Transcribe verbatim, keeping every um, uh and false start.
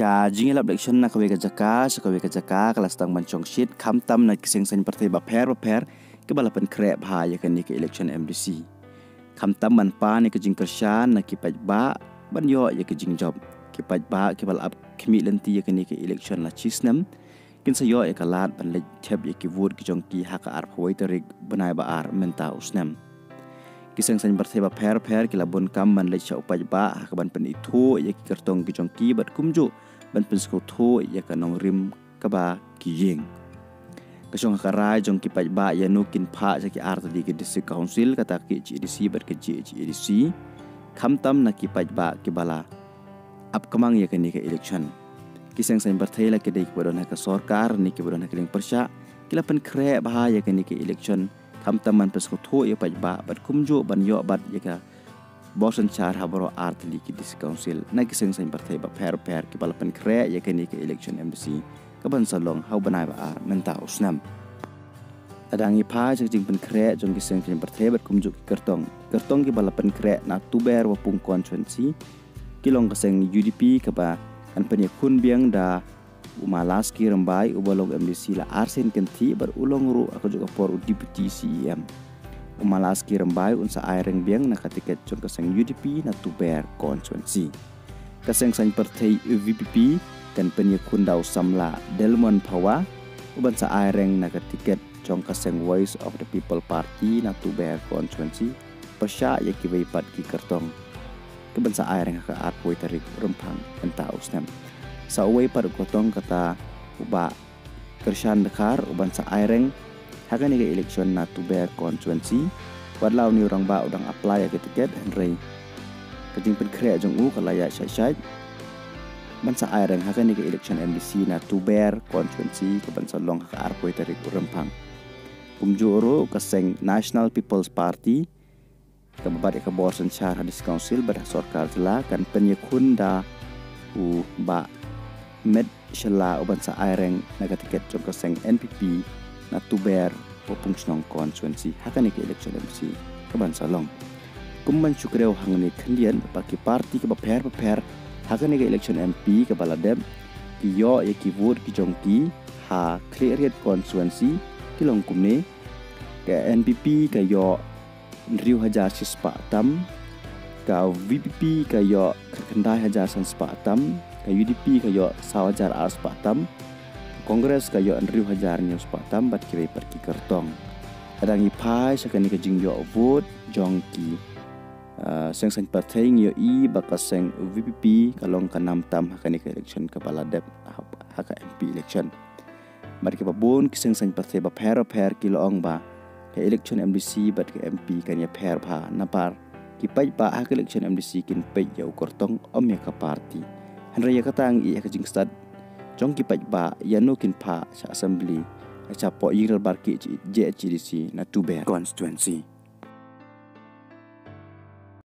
Ka jingïalap election na kawei ka jaka sha kawei ka jaka ka la sdang ban shong shit, khamtam na ki seng saiñ pyrthei bapher bapher kiba la pynkhreh bha ïa kane ka election M D C. Khamtam ban pan ïa ka jingkyrshan na ki paidbah ban ïoh ïa ka jingjop. Ki paidbah kiba la ap khmih lynti ïa kane ka election la shi snem kin sa ïoh ïa ka lad ban leit thep ïa ki vote ki jong ki ha ka arphew wei tarik bnai ba ar mynta u snem. Ki seng saiñ pyrthei bapher bapher ki la bun kam ban leit sha u paidbah ha kaban pynithuh ïa ki kyrtong ki jong ki bad kumjuh ban pynsngewthuh ïa ka nongrim kaba ki ïeng. Ka shong ha ka rai jong ki paidbah ïa no kin phah sha ki ar tylli ki district council, kata ka K H A D C bad ka G H A D C, khamtam na ki paidbah kiba la ap kmang ïa kane ka election. Ki seng saiñ pyrthei, la ki dei kiba don ha ka sorkar ne kiba don ha ka liang pyrshah, ki la pynkhreh bha ïa kane ka election, khamtam ban pynsngewthuh ïa u paidbah bad kumjuh ban ïoh bat ïa ka bor synshar ha baroh ar tylli ki district council na ki seng saiñ pyrthei bapher bapher kiba la pynkhreh ïa kane ka election M D C kaban sa long ha u bnai ba ar mynta u snem. Lada ngi phai sha ka jingpynkhreh jong ki seng saiñ pyrthei bad kumjuh ki kyrtong, kyrtong kiba la pynkhreh na Tuber Wapung constituency ki long ka seng U D P kaba kan pynïakhun biang da u Ma Laski Rymbai uba long M D C la arsien kynthih bad u long ruh ha kajuh ka por u Deputy C E M. U Ma Laski Rymbai un sa aireng biang na ka tiket jong ka seng U D P na Tuber constituency. Ka seng saiñ pyrthei U V P P kan pynïakhun da u samla Delmon Phawa uban sa aireng na ka tiket jong ka seng Voice of the People Party na Tuber constituency pyrshah ïa kiwei pat ki kyrtong kiban sa aireng ha ka arphew wei tarik u Rymphang mynta u snem. Sa uwei pat u kyrtong kata u Bah Kyrshan Dkhar uban sa aireng ha kane ka election na Tuber constituency. Wat la une u rangbah u dang apply ïa ka tiket, hynrei ka jingpynkhreh jong u ka la ïaid shait shait ban sa aireng ha kane ka election M D C na Tuber constituency kaban sa long ha ka arphew wei tarik u Rymphang. Kumjuh ruh ka seng National People's Party kaba bat ïa ka bor synshar ha District Council bad ha sorkar jylla kan pynïakhun da u Bah Met Shylla uban sa aireng na ka tiket jong ka seng N P P na Tuber Wapung Shnong constituency ha kane ka election M P kaban sa long. Kum ban shu kdew hangne khyndiat, ba ki party kiba pher bapher ha kane ka election M P kaba la dep ki ïoh ïa ki vote ki jong ki ha Khliehriat constituency ki long kumne: ka N P P ka ïoh hynriew hajar shispah tam, ka V P P ka ïoh khyndai hajar san spah tam, ka U D P ka ïoh saw hajar ar spah tam, Congress ka ïoh hynriew hajar hynñiew spah tam bad kiwei pat ki kyrtong. Lada ngi phai sha kane ka jingïoh vote jong ki, ah, seng saiñ pyrthei, ngi ïohi ba ka seng V P P ka long ka nam tam ha kane ka election kaba la dep ha, ha ka M P election. Bad kiba bun ki seng saiñ pyrthei bapher bapher ki la ong ba ka election M D C bad ka M P kan ïapher bha namar ki paidbah ha ka election M D C kin peit ïa u kyrtong, ym ïa ka party. Hynrei ïa kata ngi ïa ka jingstad jong ki paidbah ïa no kin phah sha assembly, sha poh ïingdorbar K H, J H A D C na Tuber constituency.